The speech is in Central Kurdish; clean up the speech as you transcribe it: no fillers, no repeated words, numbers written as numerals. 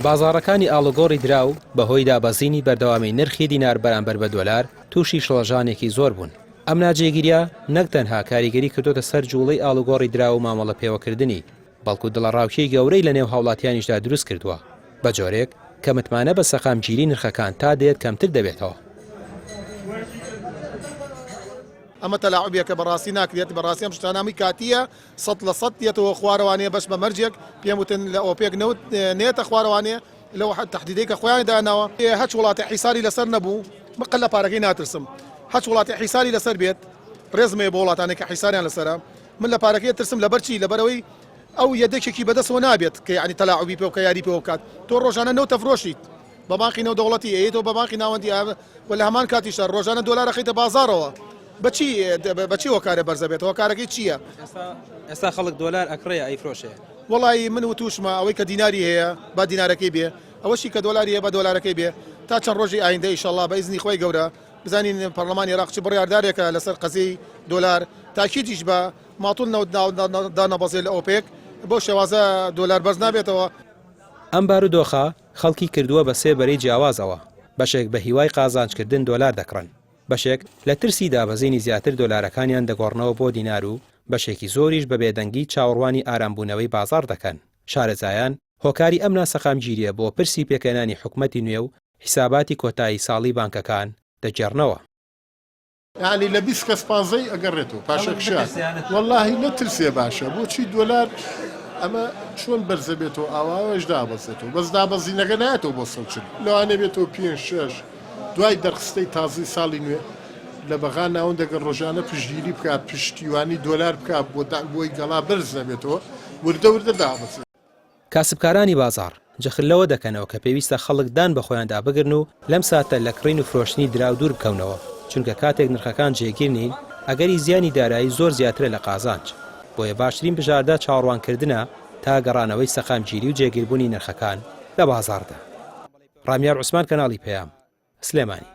بازاڕەکانی ئاڵوگۆڕی دراو بەهۆی دابەزینی بەردەوامی نرخی دینار بەرامبەر بە دۆلار تووشی شڵەژانێکی زۆر بوون. ئەم ناجێگیرییە نەک تەنها کاریگەری کردۆتە سەر جوڵەی ئاڵوگۆڕی دراو و مامەڵە پێوەکردنی، بەڵکو دڵەڕاوکێی گەورەی لەنێو هاوڵاتیانیشدا دروست کردووە، بە جۆرێک کە متمانە بە سەقامگیری نرخەکان تا دێت کەمتر دەبێتەوە. ئەمە تەلاعوبێکە بەڕاستی ناکرێت، بەڕاستی ئەم شتانە هەمووی کاتییە، 100% دێتەوە خوارەوانێ بەس بە مەرجێک پێم وتن لە ئۆپێک نەوت نێتە خوارەوانێ لەو تەحدیدەی کە خۆیان داناوە هەچ وڵاتێ حیساری لەسەر نەبوو من قەت لە پارەکەی ناترسم هەچ وڵاتێ حیساری لەسەر بێت ڕێزم هەیە بۆ وڵاتانێک کە حیساریان لەسەرە من لە پارەکەی ترسم لەبەر چی لەبەرەوەی ئەو یەدەکێکی بەدەستەوە نابێت کە یعنی تەلاعوبی پێ بکە یاری پێوە بکات تۆ ڕۆژانە نەوت ئەفرۆشیت بە بانقی نێودەوڵەتی ئەیەیتەوە بە بانقی ناوەندی و لە هەمان کاتیشدا ڕۆژانە دۆلار ئەخەیتە بازاڕەوە بەچی بەچی هۆکارە بەرزە بێت هۆکارەکەی چییە؟ ئێستا خەڵک دۆلار ئەکڕێ ئەیفرۆشێ؟ وەڵایی من وتوشمە ئەوەی کە دیناری هەیە با دینارەکەی بێ ئەوەشی کە دۆلاری هەیە با دۆلارەکەی بێ تا چەند ڕۆژی ئایندە ئیشەڵا بە ئیزنی خوای گەورە بزانین پەرلەمانی عێراق چ بڕیاردارێکە لەسەر قەزیەی دۆلار تاکیدیش بە ماتوڵ نەوت دانەبەزێ لە ئۆپێک بەو شێوازە دۆلار بەرز نابێتەوە. ئەم بارودۆخە خەڵکی کردووە بە سێ بەرەی جیاوازەوە، بەشێک بە هیوای قازانجکردن دۆلار دەکڕن، بەشێک لە ترسی دابەزینی زیاتر دۆلارەکانیان دەگۆڕنەوە بۆ دینار و بەشێکی زۆریش بە بێدەنگی چاوەڕوانی ئارامبوونەوەی بازاڕ دەکەن. شارەزایان هۆکاری ئەم ناسەقامگیرییە بۆ پرسی پێکهێنانی حکومەتی نوێ و حیساباتی کۆتایی ساڵی بانکەکان دەگێڕنەوە. یانی لە 20 کەس پانزەی ئەگەڕێتەوە پاشەکشە وەڵاهی نەترسێ باشە بۆچی دۆلار ئەمە چۆن بەرزە بێتەوە ئاواش دابەزێتەوە بەس دابەزینەکە نایەتەوە بۆ 140 لەوانەیە بێتەوە پێنج شەش دوای دەرخستەی تازەی ساڵی نوێ لە بەغا ناوەندەگە ڕۆژانە پشتگیری بکا پشتیوانی دۆلار بکا بۆ بۆی گەڵا بەرز نەبێتەوە وردە وردە دابەزێت. کاسبکارانی بازاڕ جەخت لەوە دەکەنەوە کە پێویستە خەڵک دان بە خۆیاندا بگرن و لەم ساتە لە کڕین و فرۆشتنی دراو دوور بکەونەوە، چونکە کاتێک نرخەکان جێگیر نین، ئەگەری زیانی دارایی زۆر زیاترە لە قازانج، بۆیە باشترین بژاردە چاوەڕوانکردنە تا گەڕانەوەی سەقامگیری و جێگیربوونی نرخەکان لە بازاڕدا. ڕامیار عوسمان کەناڵی پەیام، سلێمانی.